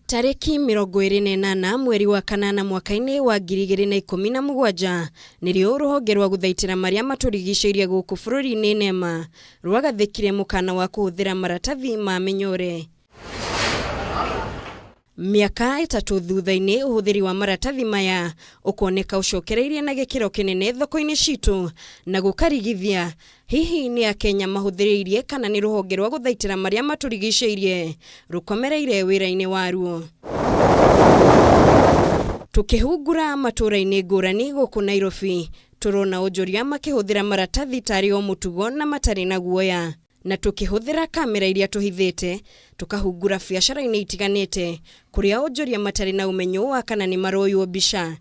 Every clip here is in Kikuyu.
Tarĩki 28 mweri wa kanana mwaka-inĩ wa 2017 nĩrĩo rũhonge rwa gũthaitĩra marĩa matũrigicĩirie gũkũ bũrũri-inĩ NEMA rwagathĩkire mũkana wa kũhũthĩra maratathi ma mĩnyore. Mĩaka 3 thutha-inĩ ũhũthĩri wa maratathi maya ũkoneka ũcokereirie na gĩkĩro kĩnene thoko-inĩ citũ na gũkarigithia hihi nĩ Akenya mahũthĩrĩirie kana nĩ rũhonge rwa gũthaitĩra marĩa matũrigicĩirie rũkomereire wĩra-inĩ waruo. Tũkĩhungura matũũra-inĩ ngũrani gũkũ Nairobi tũrona onjoria makĩhũthĩra maratathi tarĩ o mũtugo na matarĩ na guoya. Na tũkĩhũthĩra kamera iria tũhithĩte tũkahungura biacara-inĩ itiganĩte kũrĩa onjoria matarĩ na ũmenyo wa kana nĩ maroywo mbica.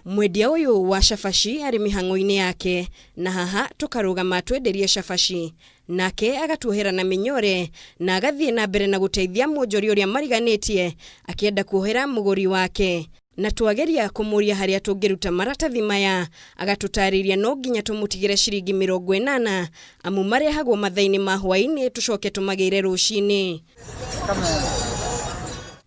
Mwendia ũyũ wa cabaci arĩ mĩhang'o-inĩ yake na haha tũkarũgama twenderie cabaci nake agatuohera na mĩnyore na agathiĩ na mbere na gũteithia mwonjoria ũrĩa mariganĩtie akĩenda kuohera mũgũri wake. Na twageria kũmũria harĩa tũngĩruta maratathi maya agatũtarĩria no nginya tũmũtigĩre ciringi 80 amu marehagwo mathaa-inĩ ma hwaĩ-inĩ tũcoke tũmagĩre rũcinĩ.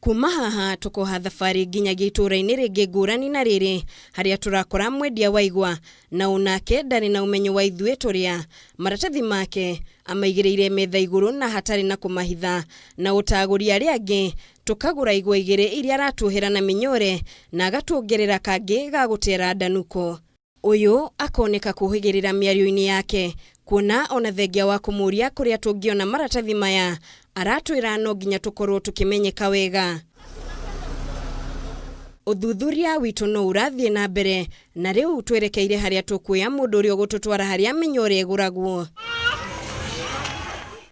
Kuma haha tũkoha thabarĩ nginyagia itũũra-inĩ rĩngĩ ngũrani na rĩrĩ harĩa tũrakora mwendia wa igwa na onake ndarĩ na ũmenyo wa ithuĩ tũrĩa maratathi make amaigĩrĩire metha igũrũ na hatarĩ na kũmahitha na ũtagũri arĩa angĩ tũkagũra igwa igĩrĩ iria aratuohera na mĩnyore na agatuongerera kangĩ ga gũtera ndanuko. Ũyũ akoneka kũhĩgĩrĩra mĩario-inĩ yake kuona ona thengia wa kũmũria kũrĩa tũngĩona maratathi maya aratwĩra no nginya tũkorwo tũkĩmenyeka wega. Ũthuthuria witũ no ũrathiĩ na mbere na rĩu twerekeire harĩa tũkuoya mũndũ ũrĩa ũgũtũtwara harĩa mĩnyore ĩgũragwo.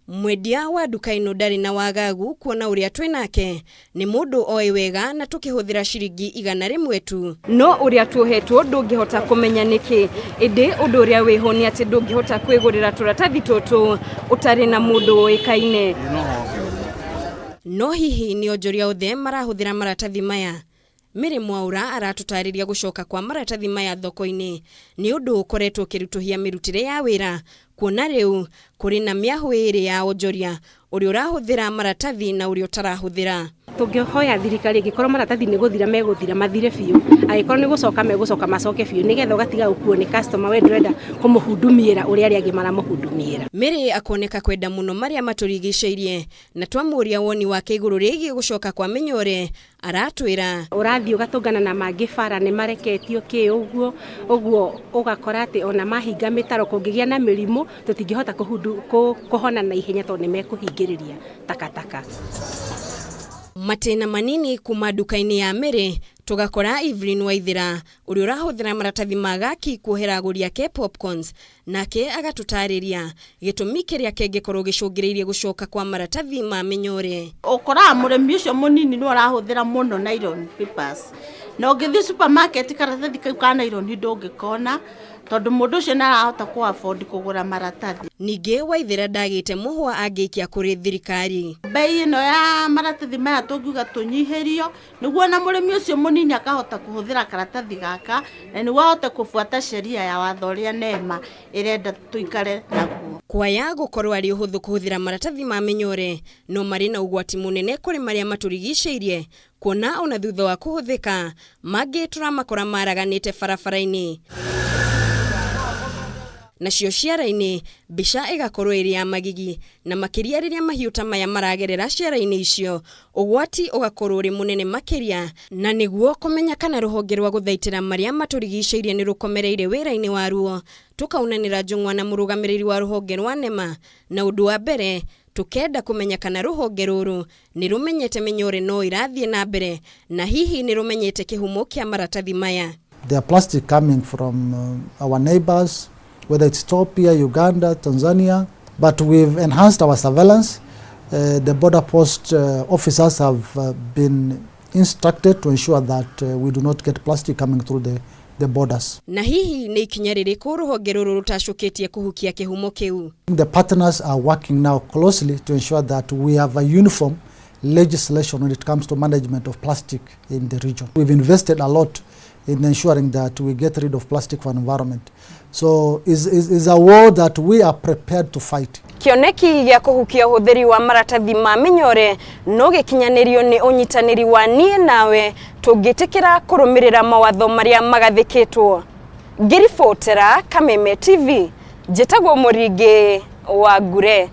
Mwendia wa nduka ĩno ndarĩ na wagagu kuona ũrĩa twĩ nake nĩ mũndũ oĩ wega na tũkĩhũthĩra ciringi 100 tu. No ũrĩa tuohetwo ndũngĩhota kũmenya nĩkĩ, ĩndĩ ũndũ ũrĩa wĩho nĩ atĩ ndũngĩhota kwĩgũrĩra tũratathi tũtũ ũtarĩ na mũndũ ũĩkaine. No hihi nĩ onjoria othe marahũthĩra maratathi maya? Mary Mwaura aratũtarĩria gũcoka kwa maratathi maya thoko-inĩ nĩ ũndũ ũkoretwo ũkĩritũhia mĩrutĩre ya wĩra kuona rĩu kũrĩ na mĩahũ ĩrĩ ya onjoria ũrĩa ũrahũthĩra maratathi na ũrĩa ũtarahũthĩra. Tũngĩhoya thirikari ĩngĩkorwo maratathi nĩ gũthira megũthira mathire biũ, angĩkorwo nĩ gũcoka megũcoka macoke biũ nĩgetha ũgatiga gũkuo nĩ customer we ndũrenda kũmũhundumiĩra ũrĩa arĩa angĩ maramũhundumiĩra. Mary akoneka kwenda mũno marĩa matũrigicĩirie na twamũria woni wake igũrũ rĩgiĩ gũcoka kwa mĩnyore aratwĩra ũrathiĩ ũgatũngana na mangĩ bara nĩ mareketio kĩ ũguo ũguo ũgakora atĩ ona mahinga mĩtaro kũngĩgĩa na mĩrimũ tũtingĩhota kũhona na ihenya tondũ nĩ mekũhingĩrĩria takataka. Matĩna manini kuma nduka-inĩ ya Mary tũgakora Evelyn Waithera ũrĩa ũrahũthĩra maratathi ma gaki kuohera agũri ake popcorns nake agatũtarĩria gĩtũmi kĩrĩa kĩngĩkorwo gĩcũngĩrĩirie gũcoka kwa maratathi ma mĩnyore. Ũkoraga mũrĩmi ũcio mũnini nĩwe ũrahũthĩra mũno nylon papers na ũngĩthiĩ supermarket karatathi kau ka nylon ndũngĩkona tondũ mũndũ ũcio nĩ arahota kũ afford kũgũra maratathi. Ningĩ Waithera ndagĩte mũhwa angĩikia kũrĩ thirikari. Bei ĩno ya maratathi maya tũngiuga tũnyihĩrio nĩguo na mũrĩmi ũcio mũnini akahota kũhũthĩra karatathi gaka na nĩguo ahote kũbuata sheria ya watho ũrĩa NEMA ĩrenda tũikare naguo. Kwaya gũkorwo arĩ ũhũthũ kũhũthĩra maratathi ma mĩnyore no marĩ na ũgwati mũnene kũrĩ marĩa matũrigicĩirie kuona ona thutha wa kũhũthĩka mangĩ tũramakora maraganĩte barabara-inĩ. Nacio ciara-inĩ mbica ĩgakorwo ĩrĩ ya magigi na makĩria rĩrĩa mahiũ ta maya maragerera ciara-inĩ icio ũgwati ũgakorwo ũrĩ mũnene makĩria na nĩguo kũmenya kana rũhonge rwa gũthaitĩra marĩa matũrigicĩirie nĩ rũkomereire wĩra-inĩ waruo tũkaunanĩra njũng'wa na mũrũgamĩrĩri wa rũhonge rwa NEMA na ũndũ wa mbere tũkenda kũmenya kana rũhonge rũrũ nĩ rũmenyete mĩnyore no ĩrathiĩ na mbere na hihi nĩ rũmenyete kĩhumo kĩa maratathi maya. There are plastic coming from our neighbors, whether it's Ethiopia, Uganda, Tanzania, but we've enhanced our surveillance. The border post officers have been instructed to ensure that we do not get plastic coming through the borders. Na hihi nĩ ikinya rĩrĩkũ rũhonge rũrũ rũtacũkĩtie kũhukia kĩhumo kĩu? The partners are working now closely to ensure that we have a uniform legislation when it comes to management of plastic in the region. We've invested a lot in ensuring that we get rid of plastic for environment. So it's a war that we are prepared to fight. Kĩoneki gĩa kũhukia ũhũthĩri wa maratathi ma mĩnyore no gĩkinyanĩrio nĩ ũnyitanĩri wa niĩ nawe tũngĩtĩkĩra kũrũmĩrĩra mawatho marĩa magathĩkĩtwo. Ngĩribotera Kameme TV, njĩtagwo Mũringĩ wa Ngure.